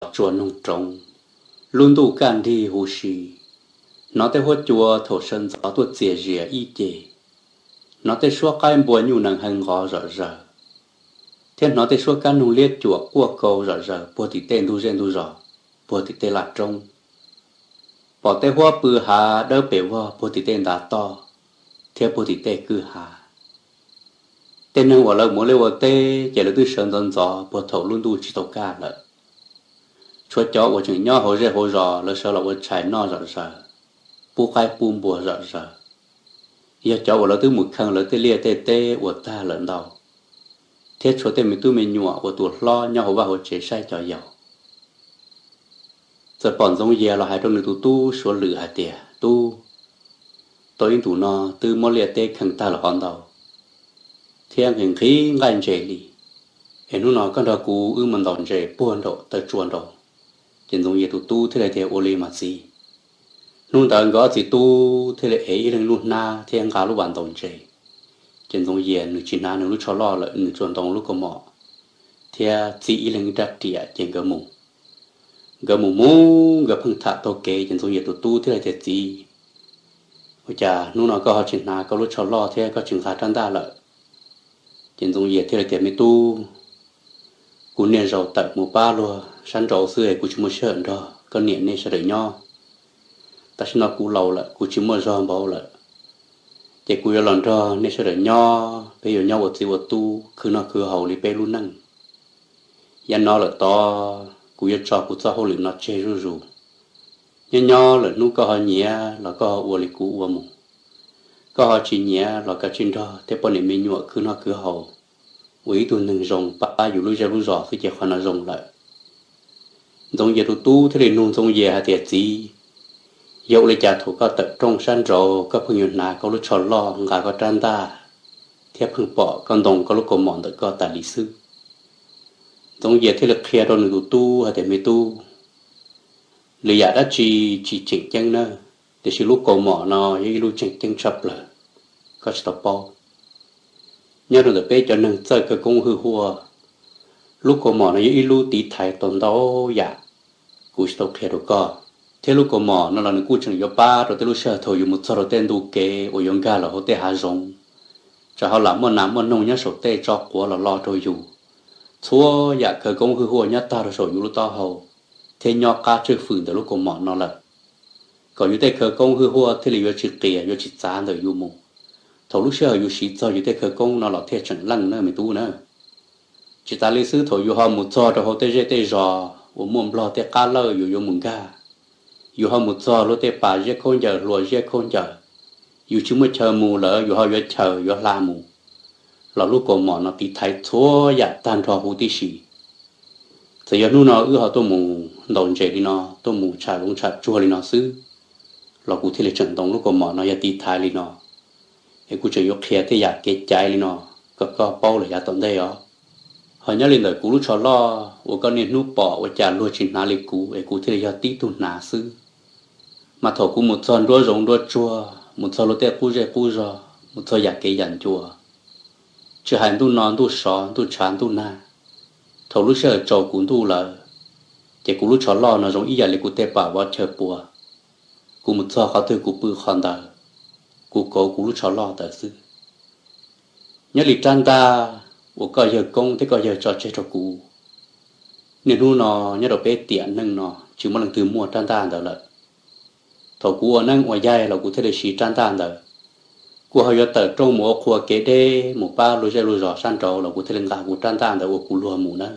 los tsuag noog roov, lub ntuj kaj nrig huv si, hnov tej huab cua thaum sawv ntxov tuaj txias zias ib ce, hnov tej suab qaib npua nyuj nees heev nqov zom zaws, thiab hnov tej suab kab noog liab cuam quaj kau zom zaws puag tim tej ntug zej ntug zos, puag tim tej laj roob. Pom tej huab pw hav dawb pes vog puag tim tej ntav toj thiab puag tim tej kwj ha. Tej neeg uas lawv mus ua liaj ua teb ces lawv twb sawv ntxov ntxov puag thaum lub ntuj tsis tau kaj lawm. Tshuav cov uas tseem nyob hauv zej hauv zos lawv sawv los ua tshais noj zom zaws, pub qaib pub npua zom zaws. Yog cov uas lawv twb mus khee lawv tej liaj tej teb ua tag lawm ntau, thiab tshuav tej me tub me nyuam uas tus hlob nyob hauv vaj hauv tsev saib cov yaus. Txawm pom Ntxoov Yias los hais rau nws tus tub Suav Lwm hais tias, Tub, tau ib ntus no twb muab liaj teb khee tag lawm hov ntau, thiab nqhis nqhis nqaij ntses li, es hnub no koj nrog kuv wb mus ntaus ntses puag nraum taw tsua nraud. Ces Ntxoov Yias tus tub thiaj li tias, Ua li mas txiv. Hnub ntawd nkawd ob txiv tub thiaj li ev ib leeg lub hnab thiab nqa lub vas ntaus ntses. Ces Ntxoov Yias nws tsis hnav nws lub tsho loj lawm, nws tsuas ntoo lub kaus mom thiab txib ib leeg ib rab riam ces nkawd mus. Nkawd mus mus nkawd pheej tham taug kev ces Ntxoov Yias tus tub thiaj li tias, Txiv, ua cas hnub no koj ho tsis hnav koj lub tsho loj thiab koj tsis nqa rab ntaj lawm? Ces Ntxoov Yias thiaj li tias, Me tub, kuv niaj zaus tawm mus pab luag sab nraud xwb es kuv tsis muaj sij hawm nrog koj niam nej sawv daws nyob. Tam sim no kuv laus lawm, kuv tsis muaj zog npaum lawm, ces kuv yuav los nrog nej sawv daws nyob, peb yuav nyob ua txiv ua tub khwv noj khwv haus li peb lub neej. Yav no lawm tod kuv yuav tso kuv txoj hauj lwm no tseg zuj zus. Nyob nyob lawm hnub koj ho nyiav los koj ho ua li kuv ua mus, koj ho tsis nyiav los koj cia li nrog tej poj niam me nyuam khwv noj khwv haus, ua ib tug neeg zoo pab yus lub zej lub zos xwb ces qhov no zoo lawm. Ntxoov Yias tus tub thiaj li nug Ntxoov Yias hais tias, Txiv, yog ua li cas thaum koj tawm rooj sab nraud koj pheej yuav hnav koj lub tsho loj nqa koj rab ntaj, thiab pheej pom koj ntoo koj lub kaus mom ntawm koj tas li xwb? Ntxoov Yias thiaj li qhia rau nws tus tub hais tias, Me tub, lwm yam dab tsi tsis tseem ceeb na, tiam sis lub kaus mom no yog ib lub tseem ceeb tshaj plaws, koj tsis tau paub. Nyob rau ntawm peb cov neeg txawj khawv koob hwj huaj, lub kaus mom no yog ib lub tiv thaiv tau ntau yam kuv tsis tau qhia rau koj, thiab lub kaus mom no los nws kuj tseem yuav pab rau tej lub sij hawm thaum yus mus txog rau tej ntu kev uas yuav nkag los hauv tej hav zoov, tsam ho lam muaj nas muaj noog nyob saum tej tso quav los lo rau yus. Txhua yam khawv koob hwj huaj nyob tag rau saum yus lub taub hau thiab nyob qab tswj fwm ntawm lub kaus mom no lawm, kom yus tej khawv koob hwj huaj thiaj li yuav tsis qias yuav tsis txav ntawm yus mus. Thaum lub sij hawm yus siv txog yus tej khawv koob no los thiaj tseem leej na me tub na. Tsis tas li xwb, thaum yus ho mus txog rau hauv tej zej tej zos uas muaj nplog tej qab lawj yus yuav mus nkag, yus ho mus txog luag tej pas ziab khaub ncaws hluas ziab khaub ncaws, yus tsis muaj chaw mus lawm yus ho yuav chaws yuav hla mus, los lub kaus mom no tiv thaiv txhua yam tag nrho huv tib si. Txawm yog hnub no wb ho tuaj mus ntaus ntses li no, tuaj mus tsham zoov tsham tsuag li no xwb, los kuv thiaj li tseem ntoo lub kaus mom no yog tiv thaiv li no, es kuv tseem yuav qhia tej yam kev cai li no kom koj paub lawm yav tom ntej os. Ho nyob li ntawm kuv lub tsho loj uas koj niaj hnub pom ua cas luag tsis hnav li kuv es kuv thiaj li yog tib tug hnav xwb. Mas thaum kuv mus txog nruab zoov nruab tsuag, mus txog luag tej qub zej qub zog, mus txog yam kev yam ncua, tsis hais ntuj no ntuj sov ntuj tshav ntuj nag, thaum lub sij hawm tsaus kuv ntuj lawm, ces kuv lub tsho loj no zoo ib yam li kuv tej pam vov chaw pua. Kuv mus txog qhov twg kuv pw qhov ntawd, kuv kauv kuv lub tsho loj ntawd xwb. Nyob li rab ntaj uas koj yawg koob thiab koj yawg tso tseg rau kuv, niaj hnub no nyob rau peb tiam neej no tsis muaj leej twg muaj rab ntaj ntawd lawm. Thaum kuv ua neeb ua yaig los kuv thiaj li siv rab ntaj ntawd. Kuv ho yuav tawm rooj mus ua qhua kev deb mus pab luag zej luag zos sab nraud los kuv thiaj li nqa kuv rab ntaj ntawd ua kuv luag mus na.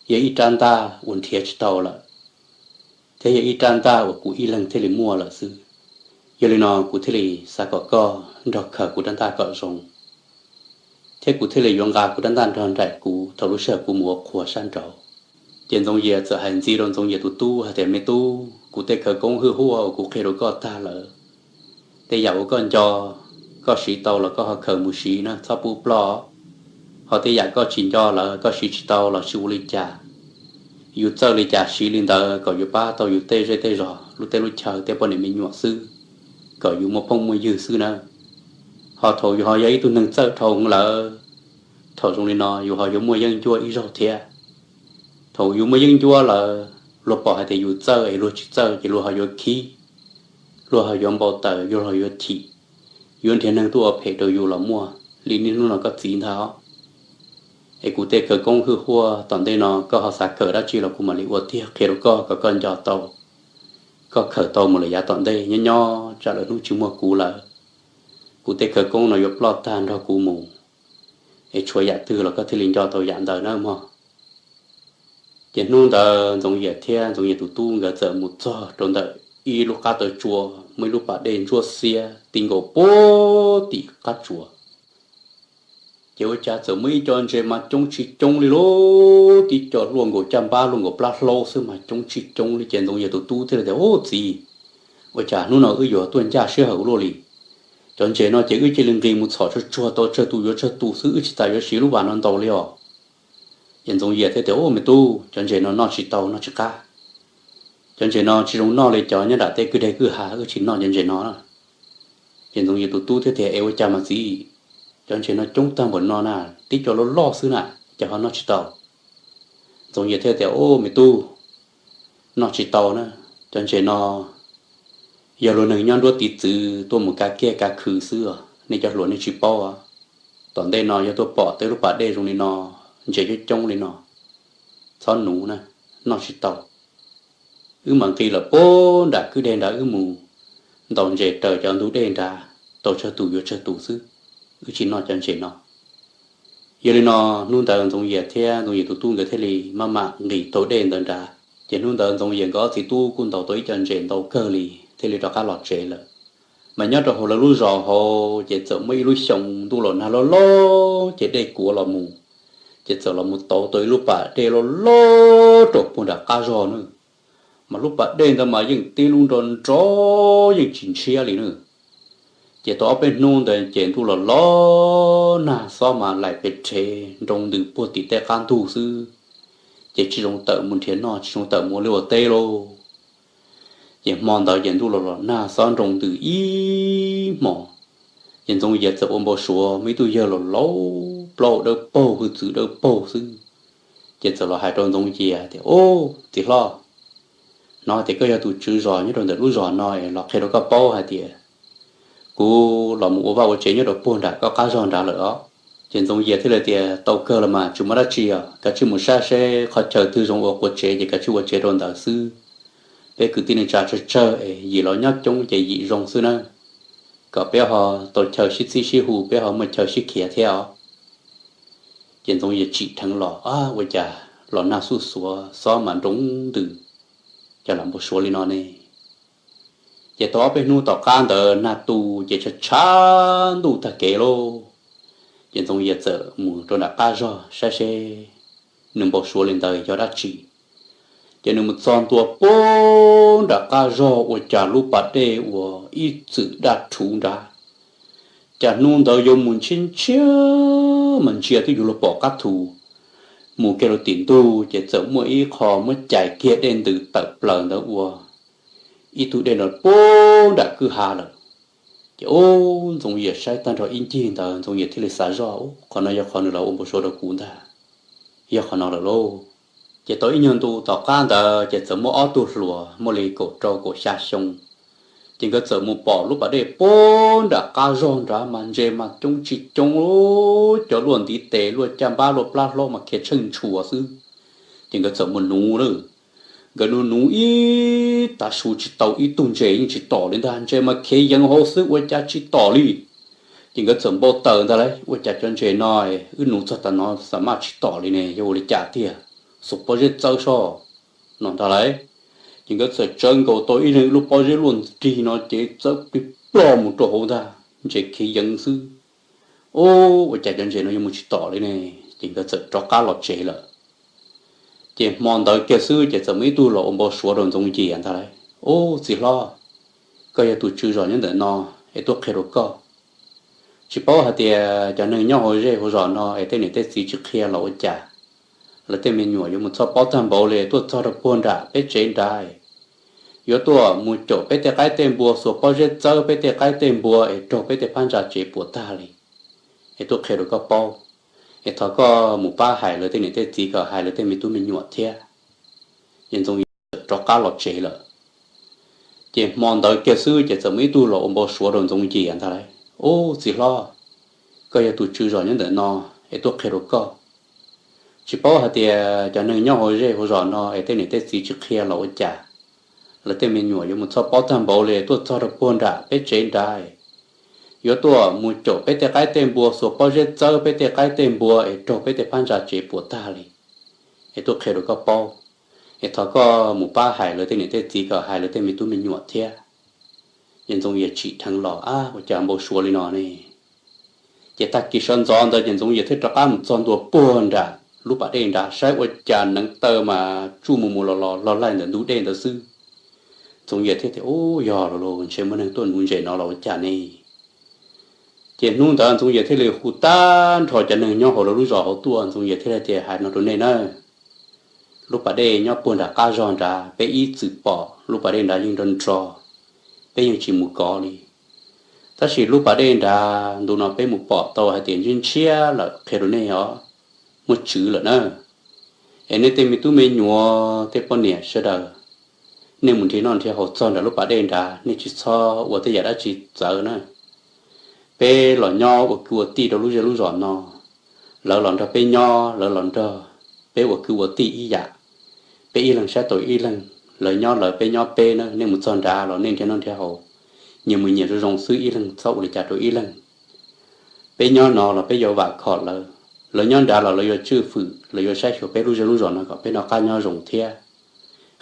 Yog ib rab ntaj uas nrhiav tsis tau lawm, thiab yog ib rab ntaj uas kuv ib leeg thiaj li muaj lawm xwb. Yog li no kuv thiaj li xav kom koj nrog khaws kuv rab ntaj kom zoo, thiab kuv thiaj li yuav nqa kuv rab ntaj nrog nraim kuv thaum lub sij hawm kuv mus ua qhua sab nraud. Ces Ntxoov Yias txawm hais ntxiv rau Ntxoov Yias tus tub hais tias, Me tub, kuv tej khawv koob hwj huaj uas kuv qhia rau koj tag lawm, tej yam uas koj nco, koj siv tau los koj ho khaws mus siv na, txhob pub ploj. Ho tej yam koj tsis nco lawm koj siv tsis tau los tsis ua li cas, yus txawj li cas siv li ntawd kom yus pab tau yus tej zej tej zos lub teb lub chaw tej poj niam me nyuam xwb, kom yus muaj phooj muaj ywg xwb na. Ho thaum yus ho yog ib tug neeg txawj dhau lawm, thaum zoo li no yus ho yuav muaj yeeb ncuab ib zaug thiab. Thaum yus muaj yeeb ncuab lawm, luag pom hais tias yus txawj es luag tsis txawj ces luag ho yuav khib, luag ho yuav npau taws, luag ho yuav thim, yuav nrhiav neeg tuaj ua phem rau yus los muaj li niaj hnub no koj txiv ntag os. Es kuv tej khawv koob hwj huaj tom ntej no koj ho xav kawm dab tsi los kuv mam li ua tiag qhia rau koj kom koj nco tau, koj khaws tau mus lawm yav tom ntej. Nyob nyob tsam lawm hnub tsis muaj kuv lawm, kuv tej khawv koob no yuav ploj tag nrog kuv mus, es tshuav yam twg los koj thiaj li nco tau yam ntawd nawb mog. Ces hnub ntawd Ntxoov Yias thiab Ntxoov Yias tus tub nkawd txawm mus txog rau ntawm ib lub qab taw tsua, muaj ib lub pas dej ntsuab xiab ti nkaus puag tim qab tsua. Ces ua cas txawm muaj ib co ntses mas coob tsis coob li lauj, tib co luaj nkaus caj npab luaj nkaus plab hlaub xwb mas coob tsis coob li. Ces Ntxoov Yias tus tub thiaj li tias, Ub txiv, ua cas hnub no wb yuav tuaj ncaj sij hawm ua luaj li? Cov ntses no ces wb cia li nqis mus txhom tsuag tsuag tau tsawg tus yuav tsawg tus xwb, wb tsis tas yuav siv lub vas no ntaus li os. Ces Ntxoov Yias thiaj tias, Ub me tub, cov ntses no noj tsis tau, noj tsis qab. Cov ntses no tsis zoo noj li cov nyob nram tej kwj deg kwj ha, wb tsis noj cov ntses no. Ces Ntxoov Yias tus tub thiaj tias, Es ua cas mas txiv, cov ntses no coob tag npaum no na, tib co loj loj xwb na, cas ho noj tsis tau? Ntxoov Yias thiaj tias, Ub me tub, noj tsis tau na, cov ntses no yog luag neeg nyob nruab tiv txwv tuaj mus kav kiag kav khw xwb os, nej cov hluas nej tsis paub. Tom ntej no yog tuaj pom tej lub pas dej zoo li no, ntses coob coob li no, txhob nuv na, noj tsis tau. Wb mam nqis lawm puag nram kwj deg nrad, wb mus ntaus ntses raws cov ntug dej nrad, tau tsawg tus yuav tsawg tus xwb, wb tsis noj cov ntses no. Yog li no, hnub ntawd Ntxoov Yias thiab Ntxoov Yias tus tub nkawd thiaj li maj mam nqis taug dej ntawd nrad. Ces hnub ntawd Ntxoov Yias nkawd ob txiv tub kuj ntaus tau ib co ntses ntau kawg li, thiaj li rov qab los tsev lawm. Mas nyob rau hauv lawv lub zos hauv ces txawm muaj ib lub xyoo ntuj los nag loj loj ces dej kuav los mus, ces txawm los mus tauv tau ib lub pas dej loj loj rau puag nram qab zog na. Mas lub pas dej ntawd mas yeej tib lub nro nro, yeej tsis ntshiab li na. Ces tau ob peb hnub ntawd ces ntuj los los nag xob mas laim pes rhev nroo ntws puag tim tej qab ntug xwb, ces tsis zoo tawm mus nrhiav noj, tsis zoo tawm mus ua liaj ua teb lauj. Ces hmo ntawd ces ntuj los los nag xob nroo ntws ib hmo. Ces Ntxoov Yias txawm ua npau suav muaj ib tug yawg laus laus plaub dawb paug, hwj txwv dawb paug xwb, ces txawm los hais rau Ntxoov Yias tias, Ub txiv hlob, hnov tias koj yog tus tswv zos nyob rau ntawm lub zos no es los qhia rau koj paub hais tias kuv los mus ua vaj ua tsev nyob rau puag nram koj qab zog nrad lawm os. Ces Ntxoov Yias thiaj li tias, Tau kawg los mas, tsis muaj dab tsi os, kav tsij mus saib seb qhov chaw twg zoo ua quas tsev ces kav tsij ua tsev rau ntawd xwb. Peb kwv tij neej tsa tsawg tsawg es yim los nyob coob ces yim zoo xwb nawb, kom peb ho tau chaw sib txib sib hu, peb ho muaj chaw sib khiav thiab os. Ces Ntxoov Yias tsim dheev los, Ua cas los nag xuj xuav xob mas nroo ntws, cas lam npau suav li no ne? Ces tau ob peb hnub tom qab ntawd nag tu ces tshav tshav ntuj tag kev lauj. Ces Ntxoov Yias txawm mus rau nram qab zog saib seb nws npau suav li ntawd yog dab tsi. Ces nws mus txog ntua puag nram qab zog ua cas lub pas dej uas ib txwm daj rhuv nrad, cas hnub ntawd yuav mus ntshiab ntshiab mas ntsia twb yuav luag pom qab thu. Mus kiag rau tim ntug ces txawm muaj ib qho muab cais kiag dej ntws tawm plaws ntawd ua ib tug dej no puag nram kwj ha lawm. Ces ub, Ntxoov Yias saib tag nrho ib ncig ntawd Ntxoov Yias thiaj li xav zoj, Ub, qhov no yog qhov nws los ua npau suav rau kuv ntag, yog qhov no lawm lauj. Ces tau ib nyuag ntu tom qab ntawd ces txawm muaj ob tug hluas muaj li kaum rau kaum xya xyoo, ces nkawd txawm mus pom lub pas dej puag nram qab zog nrad mas ntses mas coob tsis coob, cov luaj ntiv tes luaj caj npab luaj plab hlob mas khiav tsheej ntshua xwb. Ces nkawd txawm mus nuv lawm. Nkawd nuv nuv ib tav su tsis tau ib tug ntses yeej tsis tom li ntag, ntses mas khiav yeev hauv xwb ua cas tsis tom li. Ces nkawd txawm npau taws ntag lauj, ua cas cov ntses no wb nuv txog tav no xa maj tsis tom li ne, yog ua li cas tiag, xuas pob zeb txawb soj no ntag lauj. Ces nkawd txawm tsawv nkaus tau ib leeg ib lub pob zeb luaj nrig no ces txawb plig ploj mus rau hauv ntag, ntses khiav yeev xwb. Ub, ua cas cov ntses no yuav mus tsis tom li ne? Ces nkawd txawm rov qab los tsev lawm. Ces hmo ntawd kiag xwb ces txawm muaj ib tug los ua npau suav rau Ntxoov Yias ntag lauj, Ub, txiv hlob, koj yog tus tswv zos nyob ntawm no es tuaj qhia rau koj. Tsis paub hais tias cov neeg nyob hauv zej hauv zos no es tej niam tej txiv tsis qhia los ua cas, lawv tej me nyuam yuav mus txhob paub tag npaum li, tuaj txog rau puag nram peb tsev nrad, yuav tuaj mus caum peb tej qaib tej npua, xuas pob zeb txawb peb tej qaib tej npua es raug peb tej phab ntsa tsev puas tag li. Es tuaj qhia rau koj paub, es thov koj mus pab hais lawv tej niam tej txiv kom hais lawv tej me tub me nyuam thiab. Ces Ntxoov Yias txawm rov qab los tsev lawm. Ces hmo ntawd kiag xwb ces txawm muaj ib tug los ua npau suav rau Ntxoov Yias ntag lauj, Ub, txiv hlob, koj yog tus tswv zos nyob ntawm no es tuaj qhia rau koj. Tsis paub hais tias cov neeg nyob hauv zej hauv zos no es tej niam tej txiv tsis qhia los ua cas, lawv tej me nyuam yuav mus txog paub tag npaum li, tuaj txog rau puag nram peb tsev nrad, yuav tuaj mus caum peb tej qaib tej npua, xuas pob zeb txawb peb tej qaib tej npua es raug peb tej phab ntsa tsev puas tag li, es tuaj qhia rau koj paub, es thov koj mus pab hais lawv tej niam tej txiv kom hais lawv tej me tub me nyuam thiab. Ces Ntxoov Yias tsim dheev los, Ab, ua cas npau suav li no ne? Ces tag kis sawv ntxov ntawd ces Ntxoov Yias thiaj rov qab mus txog ntua puag nram lub pas dej nrad saib ua cas neev taw mas tsuj mus mus los los los laij ntawm ntug dej ntawd xwb. Ntxoov Yias thiaj tias, Ub, yog lawm lauj, ntshe muaj neeg tuaj nuv ntses no los ua cas ne? Ces hnub ntawd Ntxoov Yias thiaj li hu tag nrho cov neeg nyob hauv lawv lub zos hauv tuaj, Ntxoov Yias thiaj li tias, Hais no rau nej na, lub pas dej nyob puag nram qab zog nrad peb ib txwm pom lub pas dej nrad yeej nrog nrog, peb yeej tsis mus kov li. Tab sis lub pas dej nrad ntu no peb mus pom tau hais tias ntshiab ntshiab lawm, qhia rau nej os, muaj tswv lawm na. Es nej tej me tub me nyuam tej poj niam sawv daws, nej mus nrhiav noj nrhiav haus txog nram lub pas dej nrad, nej tsis txhob ua tej yam dab tsi txawv na. Peb los nyob ua kwv ua tij rau lub zej lub zos no, lawv los nrog peb nyob, lawv los nrog peb ua kwv ua tij ib yam, peb ib leeg saib taus ib leeg, lawv nyob lawv peb nyob peb na. Nej mus txog nrad los nej nrhiav noj nrhiav haus, nyias mus nyias zoo zoo xwb, ib leeg txhob ua li cas rau ib leeg. Peb nyob no los peb yuav vam khom lawv, lawv nyob nrad los lawv yuav tswj fwm, lawv yuav saib xyuas peb lub zej lub zos no kom peb noj qab nyob zoo thiab.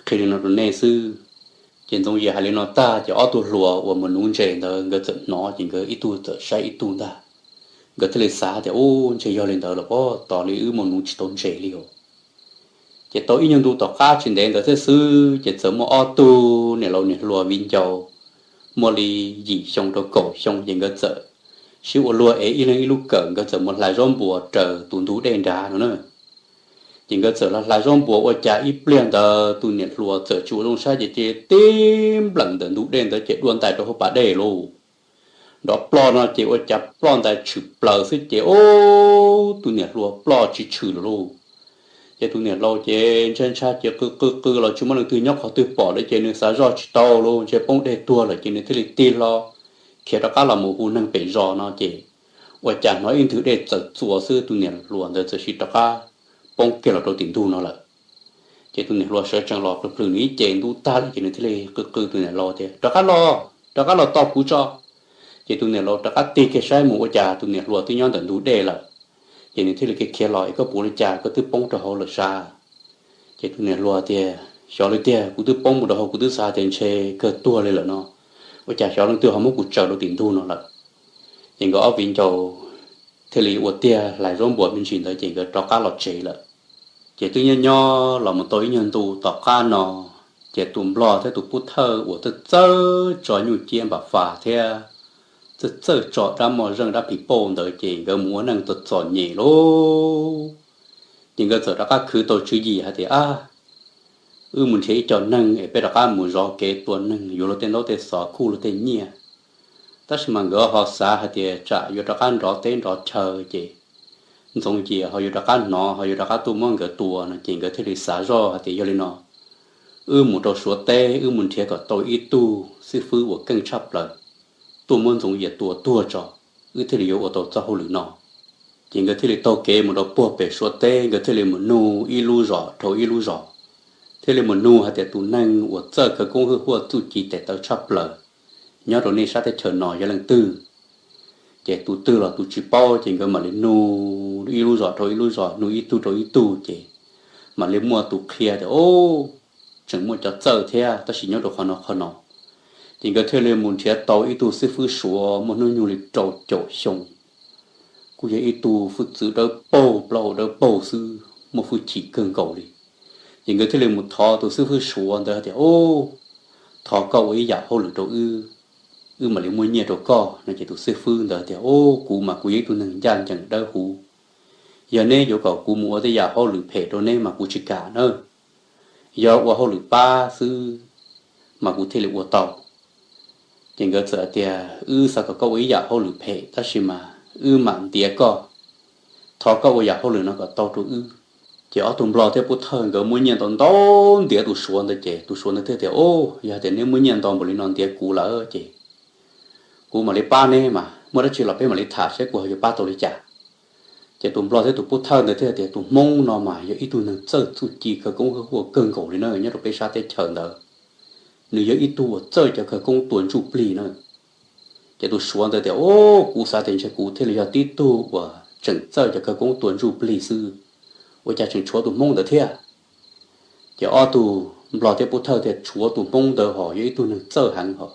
Qhia li no rau nej xwb. Ces Ntxoov Yias hais li no tag ces ob tug hluas uas mus nuv ntses ntawd nkawd txawm hnov ces nkawd ib tug txawm saib ib tug ntag. Nkawd thiaj li xav tias, Ub, ntshe yog li ntawd los pob, tos li wb mus nuv tsis tau ntses li os. Ces tau ib nyuag ntu tom qab tsis ntev ntawd thiab xwb ces txawm muaj ob tug niam laus niam hluas viv ncaus, muaj li yim xyoo rau kaum xyoo ces nkawd txawm sib ua luag es ib leeg ib lub kawm, nkawd txawm mus hlais zaub npuas raws tus ntug dej nrad no na. Ces nkawd txawm los hlais zaub npuas ua cas ib pliag ntawd tus niam hluas txawm tsis ua zoo saib ces cia li tib npleem ntawm ntug dej ntawd ces dua ntais rau hauv pas dej lauj. Nrov ploj no ces ua cas ploj ntais tshwm plaws xwb ces ub, tus niam hluas ploj tsis tshwm lawm lauj. Ces tus niam laus ces ntshai ntshai ces qw qw qw los tsis muaj leej twg nyob qhov twg pom li ces nws xav zoj tsis tau lauj, ntshe poob dej tuag lawm ces nws thiaj li tig hlo khiav rov qab los mus hu neeg pem zos no ces ua cas hnov ib nthwv dej txawm txuas xwb tus niam hluas ntawd txawm sim rov qab poob kiag los rau tim ntug no lawm. Ces tus niam hluas sawv tsees los plhws plhws nws ib ce ntub tag lawm ces nws thiaj li qw qw tus niam laus tias, Rov qab los, rov qab los tos kuv tso. Ces tus niam laus rov qab tig kiag saib mus ua cas tus niam hluas twb nyob ntawm ntug dej lawm. Ces nws thiaj li khiav khiav los, Es koj puas ua li cas, koj twb poob rau hauv lawm sav? Ces tus niam hluas tias, Xyov li tiag, kuv twb poob mus rau hauv, kuv twb xav tias ntshe kawg tuag li lawm no, ua cas xyov leej twg ho muab kuv tsaws rau tim ntug no lawm. Ces nkawd ob viv ncaus thiaj li ua tiag hlais zaub npuas me ntsis ntawd ces nkawd rov qab los tsev lawm. Ces twb nyob nyob los mus tau ib nyuag ntu tom qab no, ces tus nplog thiab tus pub thawj uas txawj txawj tso nyuj ciab npam fas thiab txawj txawj tso dab moj zeej dab phim pauj ntawd ces nkawd mus ua neej txom txom nyem lauj. Ces nkawd txawm rov qab khwv tau tswv yim hais tias, Ab, wb mus nrhiav ib co neeg es peb rov qab mus zov kev tua neeg yuav luag tej ntaub tej xov khuj luag tej nyiaj. Tab sis mas nkawd ho xav hais tias tsam yuav rov qab nrov teb nrov chaw ces Ntxoov Yias ho yuav rov qab hnov ho yuav rov qab tuaj muab nkawd tua no ces nkawd thiaj li xav zoj hais tias, Yog li no, wb mus rau Suav teb, wb mus nrhiav kom tau ib tug xib fwb uas keej tshaj plaws tuaj muab Ntxoov Yias tua tuag tso, wb thiaj li yuav ua tau txoj hauj lwm no. Ces nkawd thiaj li taug kev mus rau puag pem Suav teb, nkawd thiaj li mus nug ib lub zos dhau ib lub zos, thiaj li mus nug hais tias, Tus neeg uas txawj khawv koob hwj huaj txuj ci tes taw tshaj plaws nyob rau nej sab teb chaws no yog leej twg? Ces tus twg los tus tsis paub, ces nkawd mam li nug ib lub zos rau ib lub zos, nug ib tug rau ib tug, ces mam li muaj tus qhia tias, Ub, tseem muaj cov txawj thiab, tab sis nyob rau qhov no qhov no. Ces nkawd thiaj li mus nrhiav tau ib tug xib fwb Suav muaj hnub nyoog li rau caum xyoo, kuj yog ib tug hwj txwv dawb paug, plaub hau dawb paug xwb, muaj hwj chim kawg nkaus li. Ces nkawd thiaj li mus thov tus xib fwb Suav ntawd tias, Ub, thov koj ua ib yam hauj lwm rau wb, wb mam li muaj nyiaj rau koj no. Ces tus xib fwb ntawd tias, Ub, kuv mas kuv yog ib tug neeg ncaj ncees dawb huv, yog neb yuav kom kuv mus ua tej yam hauj lwm phem rau neb mas kuv tsis kam nawb. Yog ua hauj lwm pab xwb mas kuv thiaj li ua tau. Ces nkawd txawm tias, Wb xav kom koj ua ib yam hauj lwm phem, tab sis mas wb mam ntiav koj, thov koj ua yam hauj lwm no kom tau rau wb. Ces ob tug nplog thiab pub thawj nkawd muab nyiaj ntau ntau ntiav tus suav ntawd, ces tus suav ntawd thiaj tias, Au, yog tias neb muab nyiaj ntau npaum li no ntiav kuv lawm ces kuv mam li pab neb mas, muaj dab tsi los peb mam li tham saib kuv ho yuav pab tau li cas. Ces tus nplog thiab tus pub thawj ntawd thiaj tias, Tus hmoob no mas yog ib tug neeg txawj txuj ci khawv koob hwj huaj kawg nkaus li na, nyob rau peb sab teb chaws ntawd nws yog ib tug uas txawj cov khawv koob tua ntsuj plig na. Ces tus suav ntawd tias, Au, kuv xav tias ntshe kuv thiaj li yog tib tug uas tseem txawj cov khawv koob tua ntsuj plig xwb, ua cas tseem tshuav tus hmoob ntawd thiab? Ces ob tug nplog thiab pub thawj thiaj tshuav tus hmoob ntawd hos yog ib tug neeg txawj heev hos,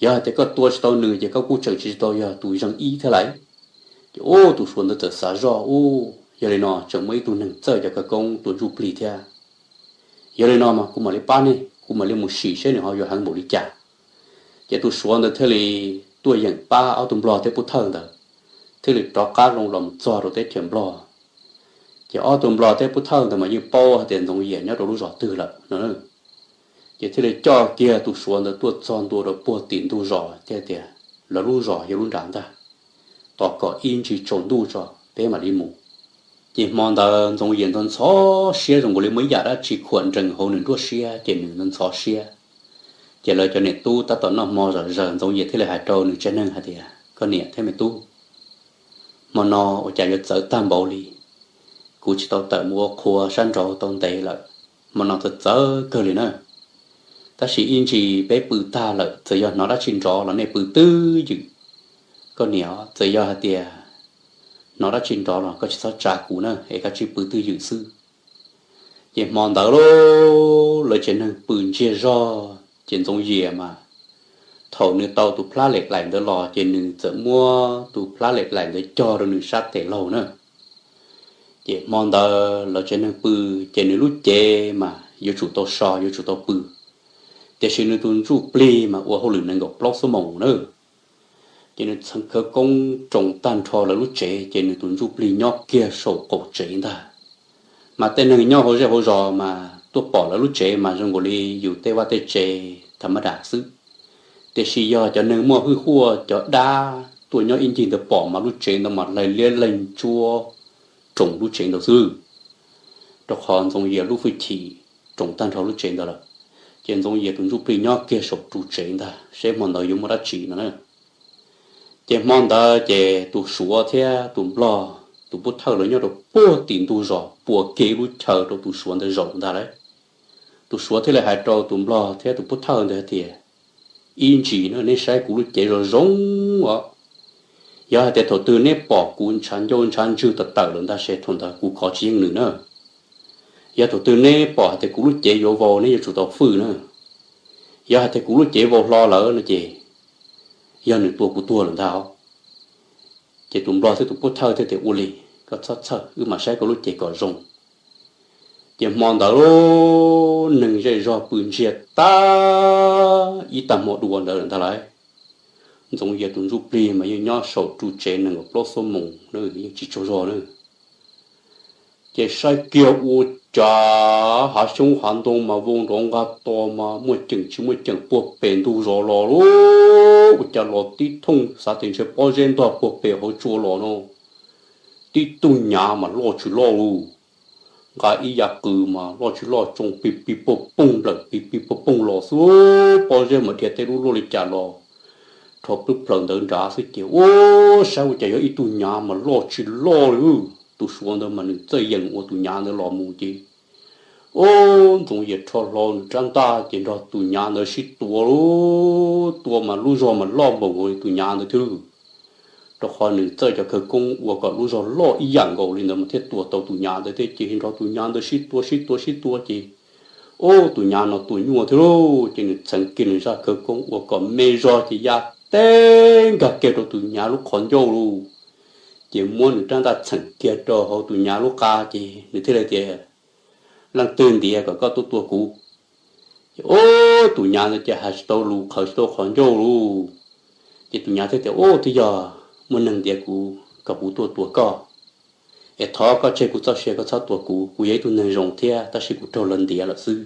yog hais tias koj tua tsis tau nws ces koj kuj tseem tsis tau yog tus zeeg ib thiab lauj. Ces ub, tus suav ntawd txawm xav zoj, Ub, yog li no tseem muaj ib tug neeg txawj cov khawv koob tua ntsuj plig thiab. Yog li no mas kuv mam li pab nej, kuv mam li mus sim seb nws ho yuav heev npaum li cas. Ces tus suav ntawd thiaj li tuaj yeem pab ob tug nplog thiab pub thawj ntawd, thiaj li rov qab zoo los mus txog rau teb chaws nplog. Ces ob tug nplog thiab pub thawj ntawd mas yeej paub hais tias Ntxoov Yias nyob rau lub zos twg lawm no. Ces thiaj li coj kiag tus suav ntawd tuaj txog ntua rau puag tim ntug zos thiaj tias, Lawv lub zos yog lub nram ntag, tos kom ib ntsis tsaus ntuj tso peb mam li mus. Ces hmo ntawd Ntxoov Yias ntxhov ntxhov siab zoo nkaus li muaj ib yam dab tsi khuam nrees hauv nws nruab siab, ces nws ntxhov ntxhov siab. Ces lawv cov niam tub tab tom noj hmo zom zaws, Ntxoov Yias thiaj li hais rau nws tsev neeg hais tias, Koj niam thiab me tub, hmo no ua cas yuav txawv tag npaum li? Kuv tsis tau tawm mus ua qhua sab nraud tau ntev lawm, hmo no txawv txawv kawg li na. Tab sis ib ntsis peb pw tag lawm, txawm yog hnov dab tsi nrov los nej pw twj ywm. Koj niam, txawm yog hais tias hnov dab tsi nrov los koj tsis txhob tsa kuv na, es koj tsij pw twj ywm xwb. Ces hmo ntawd lawv tsev neeg pw ntsiag zog, ces Ntxoov Yias mas thaum nws tau tus plab lem laim ntawd los ces nws txawm muab tus plab lem laim ntawd cog rau nws sab tes laug na. Ces hmo ntawd lawv tsev neeg pw, ces nws lub cev mas yuav tsum tau so, yuav tsum tau pw, tiam sis nws tus ntsuj plig mas ua hauj lwm nees nkaum plaub xuab moos na. Ces nws txheev khawv koob roos tag nrho lawv lub tsev, ces nws tus ntsuj plig nyob kiag saum qaum tsev ntag. Mas tej neeg nyob hauv zej hauv zos mas tuaj pom lawv lub tsev mas zoo nkaus li yus tej vaj tej tsev tham ma dam xwb. Tiam sis yog cov neeg muaj hwj huaj, cov dab tuaj nyob ib ncig ntawd pom mas lub tsev ntawd mas hlais liab leeg ntsuab roos lub tsev ntawd xwb, rau qhov Ntxoov Yias lub hwj chim roos tag nrho lub tsev ntawd lawm. Ces Ntxoov Yias tus ntsuj plig nyob kiag saum ru tsev ntag, seb hmo ntawd yuav muaj dab tsi no na. Ces hmo ntawd ces tus suav thiab tus nplog tus pub thawj lawv nyob rau puag tim ntug zos, puas kiag ib lub chaw rau tus suav ntawd zaum ntag lauj. Tus suav thiaj li hais rau tus nplog thiab tus pub thawj ntawd hais tias, Ib ntsis na, neb saib kuv lub cev zoo zoo os. Yog hais tias thaum twg neb pom kuv ntshav ncauj ntshav ntswg tawm tawm lawm ntag, ces thaum ntawd kuv kov tsis yeej nws na. Yog thaum twg neb pom hais tias kuv lub cev yuav vau, neb yuav tsum tau fwj na. Yog hais tias kuv lub cev vau hlo lawm no ces yog nws tua kuv tuag lawm ntag. Ces tus nplog thiab tus pub thawj thiaj tias, Ua li, koj txhob txhawj, wb mam saib koj lub cev kom zoo. Ces hmo ntawd neeg zej zog pw ntsiag tag ib tag hmo dua ntawd lawm ntag lauj. Ntxoov Yias tus ntsuj plig mas yeej nyob saum ru tsev nees nkaum plaub xuab moos, yeej tsis tsaug zog na. Ces saib kiag ua cas hav xyoob hav ntoo mas vau nrov nqa to mas muaj ceem tsis muaj ceem puag pem ntug zos los lauj. Ua cas los tib thooj, xav tias ntshe pob zeb ntog puag pem hauv tsua los no. Tib tug nyav mas loj tsis loj lauj, nqa ib yav qws mas loj tsis loj, tsoo pig pig poog poog nplawm pig pig poog poog los xwb. Pob zeb mas dhia tej lub luaj li cas los rho plwb plaws ntawd nrad xwb ces, ua, saib ua cas yog ib tug nyav mas loj tsis loj li. Tus suav ntawd mas nws txawj yeem ua tus nyav ntawd los mus ces, ua, Ntxoov Yias rho hlo nws rab ntaj ces nrog tus nyav ntawd sib tua lauj. Tua mas lub zog mas loj npaum nkaus li tus nyav ntawd thiab, rau qhov nws txawj cov khawv koob ua kom lub zog loj ib yam nkaus li ntawd mas thiaj tua tau tus nyav ntawd thiab. Ces nrog tus nyav ntawd sib tua sib tua sib tua ces, ua, tus nyav no tua nyuaj thiab lauj. Ces nws txheev kiag nws zaj khawv koob ua kom me zog ces ya teb nkag kiag rau tus nyav lub qhov ncauj lauj. Ces muab nws rab ntaj txheem kiag rau hauv tus nyav lub qa ces nws thiaj li tias, Leej twg ntiav kom koj tuaj tua kuv? Ces, ua, tus nyav ntawd ces hais tsis tau lus, qhawv tsis tau qhov ncauj lauj. Ces tus nyav thiaj tias, Ua, twb yog muaj neeg ntiav kuv kom kuv tuaj tua koj. Es thov koj tseg kuv txoj sia, koj txhob tua kuv, kuv yog ib tug neeg zoo thiab tab sis kuv raug lawv ntiav lawm xwb.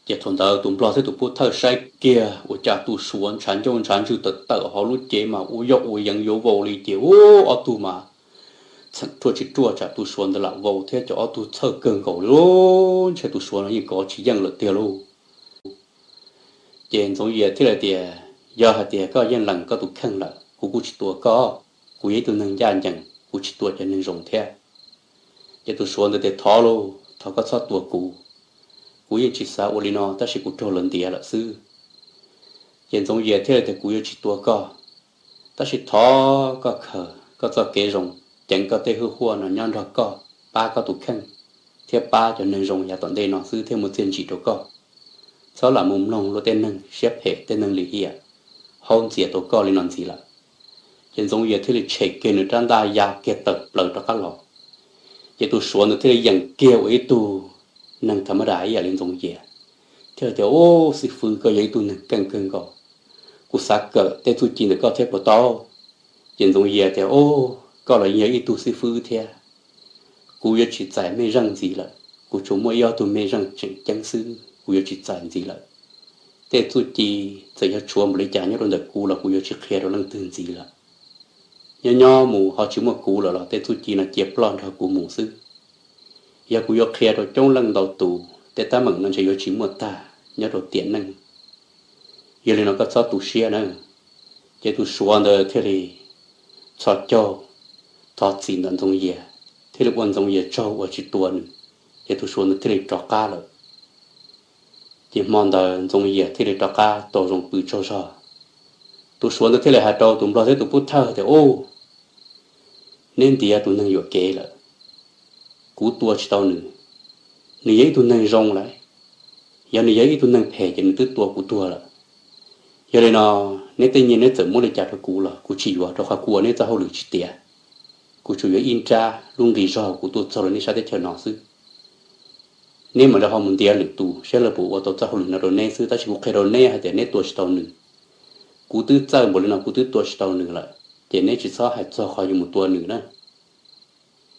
Ces thaum ntawd tus nplog thiab tus pub thawj saib kiag ua cas tus suav ntshav ncauj ntshav ntswg tawm tawm hauv lub cev mas ua yog ua yeev yuav vau li ces, ua, ob tug mas txheem ruaj tsis ruaj tsam tus Suav ntawd lam vau thiab cov ob tug txhawj kawg nkaus li, ntshe tus Suav no yeej kov tsis yeej lawm tiag lauj. Ces Ntxoov Yias thiaj li tias, yog hais tias koj yeej lees koj tus kheej lawm kuv kuj tsis tua koj, kuv yog ib tug neeg ncaj ncees kuv tsis tua cov neeg zoo thiab. Ces tus Suav ntawd tias, thov lauj, thov koj txhob tua kuv, kuv yeej tsis xav ua li no tab sis kuv raug lawv ntiav lawm xwb. Ces Ntxoov Yias thiaj li tias, kuv yuav tsis tua koj, tab sis thov koj khaws koj txoj kev zoo ceev koj tej hwj huaj no nyob nrog koj, pab koj tus kheej thiab pab cov neeg zoo yav tom ntej no xwb thiaj muaj txiaj ntsim rau koj. Txhob lam mus mloog luag tej neeg siab phem tej neeg lim hiam haub ntxias tau koj li no ntxiv lawm. Ces Ntxoov Yias thiaj li tshem kiag nws rab ntaj ya kiag tawm plaws rov qab los. Ces tus Suav ntawd thiaj li yeem kiag ua ib tug neeg tham mab das ib yam li Ntxoov Yias, thiaj tias, ub, xib fwb, koj yog ib tug neeg keej kawg nkaus, kuv xav kawm tej txuj ci ntawm koj thiab puas tau? Ces Ntxoov Yias tias, ub, koj los yeej yog ib tug xib fwb thiab, kuv yuav tsis txais mej zeej ntxiv lawm, kuv tsuas muaj ib ob tug mej zeej tseem ceeb xwb kuv yuav tsis txais ntxiv lawm. Tej txuj ci txawm yog tshuav npaum li cas nyob rau ntawm kuv los kuv yuav tsis qhia rau leej twg ntxiv lawm. Nyob nyob mus ho tsis muaj kuv lawm los tej txuj ci no cia ploj nrog kuv mus xwb. Yog kuv yuav qhia rau coob leej ntau tus, tej teeb meem no ntshe yuav tsis muaj tag nyob rau tiam neej. Yog li no koj txhob tu siab na. Ces tus Suav ntawd thiaj li txhos caug thov txim ntawm Ntxoov Yias, thiaj li ua Ntxoov Yias tsaug uas tsis tua nws. Ces tus Suav ntawd thiaj li rov qab lawm. Ces hmo ntawd Ntxoov Yias thiaj li rov qab tau zoo pw tsaug zog. Tus Suav ntawd thiaj li hais rau tus Nplog thiab tus Pub Thawj tias, ub, neb ntiav tus neeg yuam kev lawm, kuv tua tsis tau nws. Nws yog ib tug neeg zoo lawm, yog nws yog ib tug neeg phem ces nws twb tua kuv tuag lawm. Yog li no, neb tej nyiaj neb txawm muab li cas rau kuv los kuv tsis yuav, rau qhov kuv ua neb txoj hauj lwm tsis tiav. Kuv tsuas yuav ib nrab lub nqi zog kuv tuaj txog rau neb sab teb chaws no xwb. Neb mam li ho mus ntiav lwm tus saib lawv puas ua tau txoj hauj lwm no rau neb xwb, tab sis kuv qhia rau neb hais tias neb tua tsis tau nws. Kuv twb txawj npaum li no kuv twb tua tsis tau nws lawm, ces neb tsis txhob hais txog qhov yuav mus tua nws na.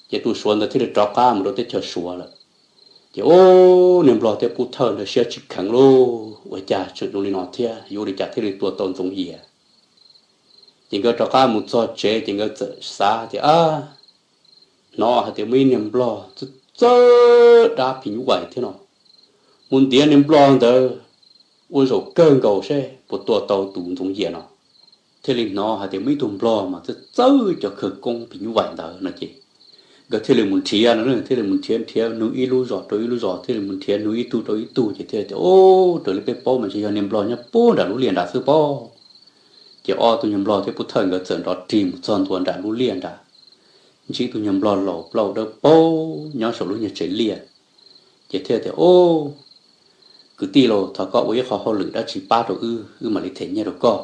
Ces tus Suav ntawd thiaj li rov qab mus rau teb chaws Suav lawm. Ces ub, niag Nplog thiab Pub Thawj ntawd siab tsis kheev lauj, ua cas tseem zoo li no thiab, yuav ua li cas thiaj li tua tau Ntxoov Yias. Ces nkawd rov qab mus txog tsev ces nkawd txawm xav tias, ab, hnov hais tias muaj ib niag Nplog txawj txawj dab phim nyuj vais thiab no, mus ntiav niag Nplog ntawd ua zaum kawg nkaus seb puas tua tau tus Ntxoov Yias no. Thiaj li hnov hais tias muaj ib tug Nplog mas txawj txawj cov khawv koob phim nyuj vais ntawd no ces nkawd thiaj li mus nrhiav no, thiaj li mus nrhiav nrhiav nug ib lub zos rau ib lub zos, thiaj li mus nrhiav nug ib tug rau ib tug ces thiaj tias, ub, raws li peb paub mas ntshe yog niag Nplog nyob puag nram lub liaj nrad xwb pob. Ces ob tug nyuag Nplog thiab Pub Thawj nkawd txawm nrov rig mus txog ntua nram lub liaj nrad, ntsib tus nyuag Nplog laus plaub dawb paug nyob saum lub nyuag tsev liaj. Ces thiaj tias, ub, kwv tij lauj, thov koj ua ib qho hauj lwm dab tsi pab rau wb, wb mam li them nyiaj rau koj.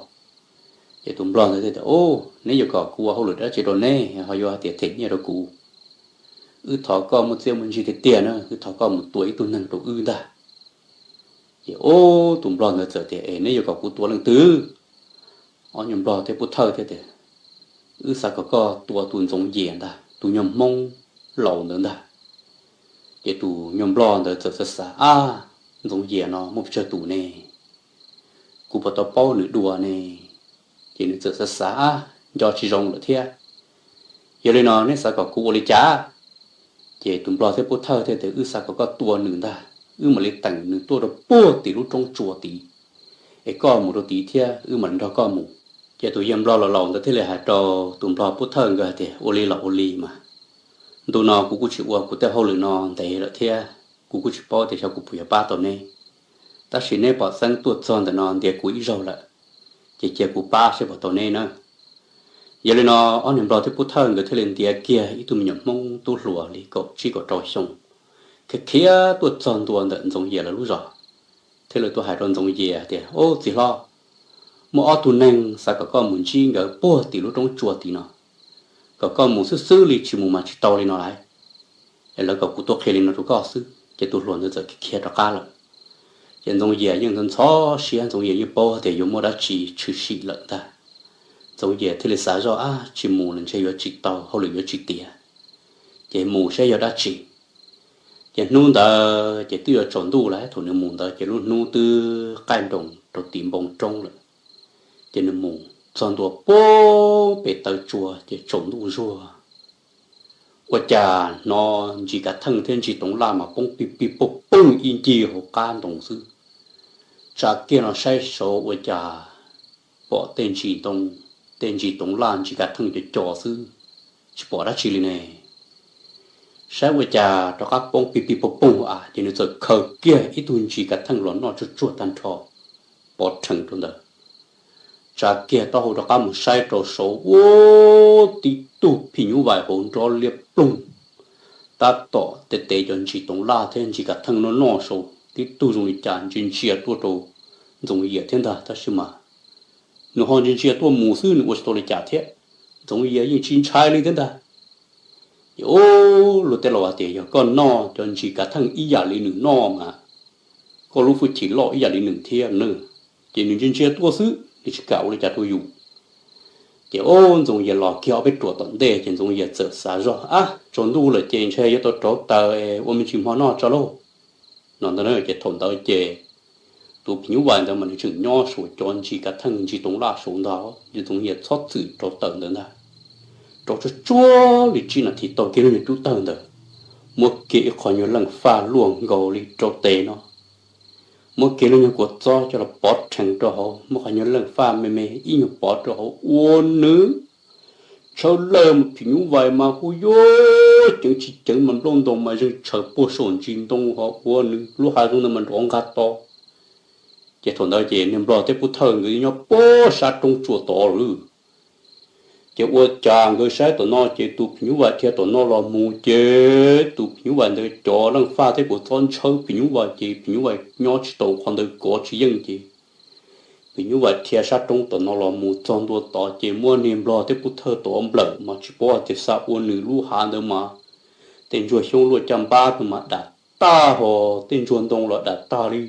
Ces tus Nplog ntawd thiaj tias, ub, neb yuav kom kuv ua hauj lwm dab tsi rau neb ho yuav hais tias them nyiaj rau kuv? Wb thov koj muaj txiaj muaj ntsig tiag tiag na, wb thov koj mus tua ib tug neeg rau wb ntag. Ces ub, tus Nplog ntawd txawm tias, es neb yuav kom kuv tua leej twg? Ob nyuag Nplog thiab Pub Thawj thiaj tias, wb xav kom koj tua tus Ntxoov Yias ntag, tus nyuag Hmoob laus ntawd ntag. Ces tus nyuag Nplog ntawd txawm xav xav, ab, Ntxoov Yias no muaj pes tsawg tus ne? Kuv puas tau paub nws dua ne? Ces nws txawm xav xav, ab, nco tsis zoo lawm thiab. Yog li no neb xav kom kuv ua li cas? Ces tus Nplog thiab Pub Thawj thiaj tias, wb xav kom koj tua nws ntag, wb mam li teem nws tuaj rau puag tim lub roob tsua tid, es koj mus rau tid thiab wb mam li nrog koj mus. Ces tus yawg Nplog laus laus ntawd thiaj li hais rau tus Nplog Pub Thawj nkawd hais tias, ua li los ua li mas, ntu no kuv kuj tsis ua kuv tej hauj lwm no ntev lawm thiab kuv kuj tsis paub tias xyov kuv puas yuav pab tau neb. Tab sis neb pom xeeb tuaj txog ntawm no ntiav kuv ib zaug lawm, ces cia kuv pab seb puas tau neb na. Yog li no ob niag Nplog thiab Pub Thawj nkawd thiaj li ntiav kiag ib tug me nyuam Hmoob tub hluas li kaum tsib kaum rau xyoo, khiav khiav tuaj txog ntua ntawm Ntxoov Yias lawv lub zos, thiaj li tuaj hais rau Ntxoov Yias tias, ub, txiv hlob, muaj ob tug neeg xav kom koj mus ntsib nkawd puag tim lub roob tsua tid no, kom koj mus xwb xwb li, tsis mus mas tsis tau li no lauj. Es lawv kom kuv tuaj qhia li no rau koj xwb. Ces tus hluas ntawd txawm khiav rov qab lawm. Ces Ntxoov Yias yeej ntxhov siab, Ntxoov Yias yeej paub tias yuav muaj dab tsi tshwm sim lawm ntag. Ntxoov Yias thiaj li xav zoj, ab, tsis mus los ntshe yuav tsis tau, hauj lwm yuav tsis tiav, ces mus saib yog dab tsi. Ces hnub ntawd ces twb yuav tsaus ntuj lawm, thaum nws mus ntawd ces lub hnub twb qaij nroos rau tim npoo roob lawm. Ces nws mus txog ntua puag pem taw tsua ces tsaus ntuj zuag. ua cas hnov Ntsis Kav Theej thiab Ntsis Toov Laj mas poob pig pig poog poog ib ncig hauv qab ntoo xwb. Tsa kiag no saib saud ua cas pom tej ntsis ntoo, tej Ntsis Toov Laj Ntsis Kav Theej cov co xwb, tsis pom dab tsi li ne. Saib ua cas rov qab poob pig pig poog poog a, ces nws txawm khaws kiag ib tug Ntsis Kav Theej los noj tsuag tsuag tag nrho, pov rhees rau ntawd. Tsa kiag taub hau rov qab mus saib rau saud ua tib tug phim nyuj vais hauv nrov liab ploog, tab tom tes tes cov Ntsis Toov Laj thiab Ntsis Kav Theej noj noj saud, tib tug zoo li cas ntsia ntsia tuaj rau Ntxoov Yias thiab ntag, tab sis mas nws ho ntsia ntsia tuaj mus xwb, nws ua tsis tau li cas thiab. Ntxoov Yias yeej tsis ntshai li thiab ntag. Ces ub, luag tej laus hais tias yog koj noj cov Ntsis Kav Theej ib yam li nws noj mas koj lub hwj chim loj ib yam li nws thiab na. Ces nws ntsia ntsia tuaj xwb, nws tsis kam ua li cas rau yus. Ces ub, Ntxoov Yias los kiag ob peb ruam tom ntej, ces Ntxoov Yias txawm xav zog, ab, tsaus ntuj lawm ces ntshe yuav tau rauv taws ua me ntsis hmo noj tso lauj, no ntag. Ces thaum ntawd ces tus phim nyuj vais ntawd mas nws tseem nyob saum cov Ntsis Kav Theej Ntsis Toov Laj saud ntag. Ces Ntxoov Yias txhob txwm rauv taws ntawd ntag, rauv tsuag tsuag li tsib nas this tau kiag lub nyuag cub tawg ntawd, muab kiag ib qho nyuag leej faj luaj nkaus li rau tes no, muab kiag lub nyuag kua txob coj los pov rhees rau hauv, muab qhov nyuag leej faj me me ib nyuag pov rau hauv ua nws tshaw lawm, phim nyuj vais mas hu yuav ceev tsis ceev mas nplooj ntoos mas zeeg tshaws puag saum ntsis ntoo ho ua nws lub hav zoov ntawd mas nrov nqa to. Ces thaum ntawd ces niag nplog thiab pub thawj nkawd nyob puag sab roob tsuas tod lawm. Ces ua cas nkawd saib tom no ces tus phim nyuj vais dhia tom no los mus ces tus phim nyuj vais ntawd cov leej faj thiab kua txob ntshaw phim nyuj vais ces phim nyuj vais nyob tsis tau qhov ntawd kov tsis yeej ces phim nyuj vais dhia sab roob tom no los mus txog ntua tod ces muab niag nplog thiab pub thawj tod nplawm mas tsis paub hais tias xav ua nws lub hav ntawd mas tej ntsuag xyoob luaj caj npab ntawd mas dam tag ho tej ntsuag ntoo los dam tag li.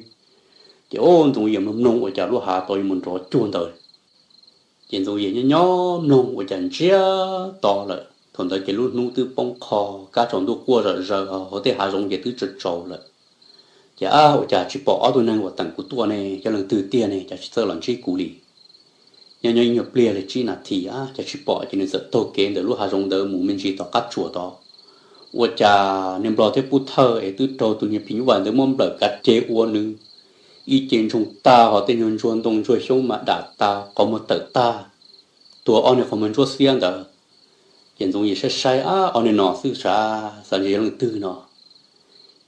Ces ub, Ntxoov Yias mloog mloog ua cas lub hav tod yuav mus nrov cuag ntawd. Ces Ntxoov Yias nyob nyob mloog ua cas ntsiag to lawm. Thaum ntawd ces lub hnub twb poob qho, kab tsaus ntuj quaj zom zaws, hauv tej hav zoov ces twb tsaus tsaus lawm. Ces ab, ua cas tsis pom ob tug neeg uas teem kuv tuaj ne, yog leej twg tiag ne, cas tsis txawj los ntsib kuv li. Nyob nyob ib nyuag pliag li tsib nas this ab, cas tsis pom, ces nws txawm taug kev ntawm lub hav zoov ntawd mus me ntsis tom qab tsuas tod. Ua cas niag nplog thiab pub thawj es twb raug tus niag phim nyuj vais ntawd muab nplawm kav ceg ua nws ib ce ntsoog tag ho tej nyuag ntsuag ntoo ntsuag xyoob mas dam tas, qhov muag tawm tag, tuag ob niag qhov muag ntsuab xiab ntawd. Ces Ntxoov Yias saib saib, ab, ob niag no xwb sav, xav ntsis yog leej twg no.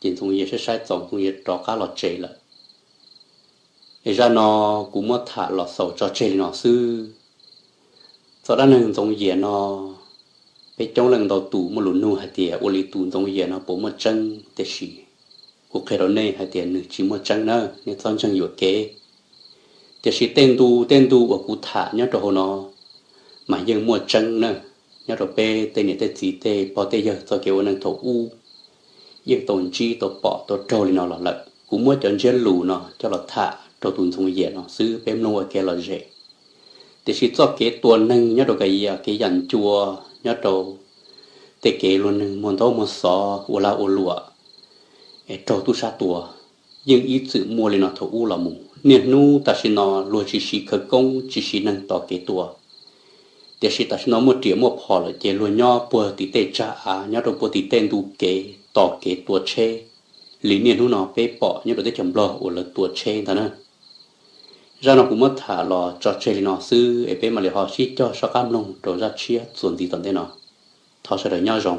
Ces Ntxoov Yias saib saib txaus Ntxoov Yias rov qab los tsev lawm. Es zaj no kuv muab tham los xaus tso tseg li no xwb. Txoj dab neeg Ntxoov Yias no, peb coob leej ntau tus muaj lus nug hais tias ua li tus Ntxoov Yias no puas muaj tseeb, tiam sis kuv qhia rau nej hais tias nws tsis muaj tseeb na, nej txhob ntseeg yuam kev. Tiam sis tej ntu tej ntu uas kuv tham nyob rau hauv no mas yeej muaj tseeb na, nyob rau peb tej niam tej txiv tej pog tej yawg txoj kev ua neej thaum ub yeej tau ntsib tau pom tau raug li no los lawm. Kuv muab cov ntsiab lus no coj los tham rau tus Ntxoov Yias no xwb, peb mloog ua kev lom zem. Tiam sis txoj kev tua neeg nyob rau kev yam ncua, nyob rau tej kev luag neeg muag ntaub muag xov ua lag ua luam es raug tub sab tua, yeej ib txwm muaj li no thaum ub los mus. Niaj hnub tam sim no luag tsis siv khawv koob tsis siv neeg tos kev tua, tiam sis tam sim no muaj riam muaj phom lawm ces luag nyob puag tim tej tsag av, nyob rau puag tim tej ntu kev tos kev tua tsheb li niaj hnub no peb pom nyob rau teb chaws Nplog uas lawv tua tsheb ntag na. Zaj no kuv muab tham los tso tseg li no xwb es peb mam li ho sib cog soj qab mloog rau zaj tshiab txuas ntxiv tom ntej no. Thov sawv daws nyob zoo.